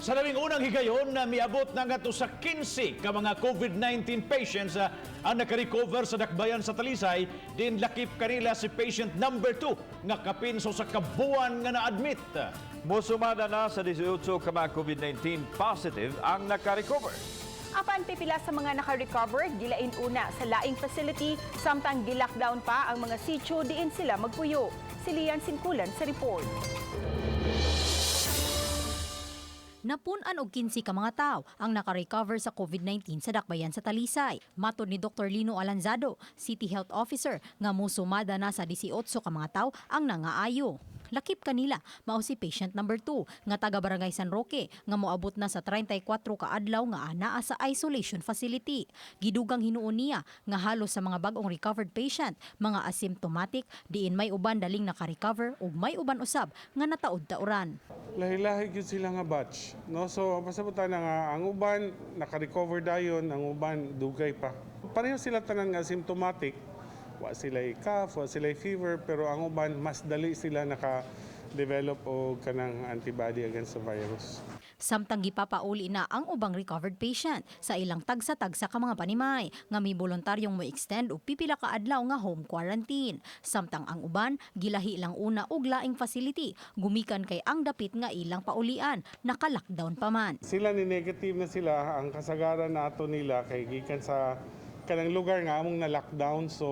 Sa labing unang higayon na miabot na ngadto sa 15 ka mga COVID-19 patients ang nakarecover sa dakbayan sa Talisay, din lakip kanila si patient number 2 nga kapin sa usa ka buwan nga na-admit. Mosumada na sa 18 ka mga COVID-19 positive ang nakarecover. Apan pipila sa mga naka-recover gilain una sa laing facility samtang gi-lockdown pa ang mga sitio diin sila magpuyo. Si Lian Sinkulan sa report. Napun-an og 15 ka mga tawo ang naka-recover sa COVID-19 sa dakbayan sa Talisay. Matod ni Dr. Lino Alanzado, City Health Officer, nga mosumada na sa 18 ka mga tawo ang nangaayo. Lakip kanila mao si patient number 2 nga taga Barangay San Roque nga moabot na sa 34 ka adlaw nga anaa sa isolation facility. Gidugang hinuon niya nga halos sa mga bag-ong recovered patient mga asymptomatic, diin may uban daling naka-recover ug may uban usab nga nataod-tauran. Lahi-lahi gyud sila nga batch, no? So pasabutan na nga ang uban naka-recover dayon, ang uban dugay pa. Pareho sila tanan nga symptomatic. Wa sila cough, wa sila fever, pero ang uban mas dali sila naka-develop og kanang antibody against the virus. Samtang gipapauli na ang ubang recovered patient sa ilang tagsa-tagsa ka mga panimay nga may voluntaryong mo extend og pipila ka adlaw nga home quarantine. Samtang ang uban gilahi lang una og laing facility gumikan kay ang dapit nga ilang paulian naka-lockdown pa man. Sila ni negative na sila, ang kasagaran nato nila kay gikan sa kanang lugar nga among na lockdown, so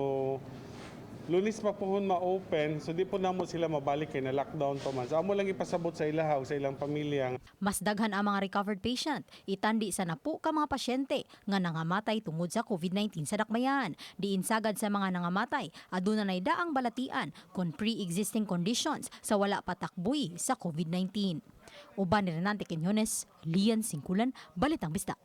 Lunes pa pohon ma-open, so di po namo sila mabalik kay na lockdown pa man. So amo lang ipasabot sa ilaha o sa ilang pamilya. Mas daghan ang mga recovered patient, itandi sa napu ka mga pasyente nga nangamatay tungod sa COVID-19 sa dakbayan. Diin sagad sa mga nangamatay, aduna nay daang balatian kon pre-existing conditions sa wala patakboy sa COVID-19. Uban ni Renante Quinones, Lian Singkulan, Balitang Bisdak.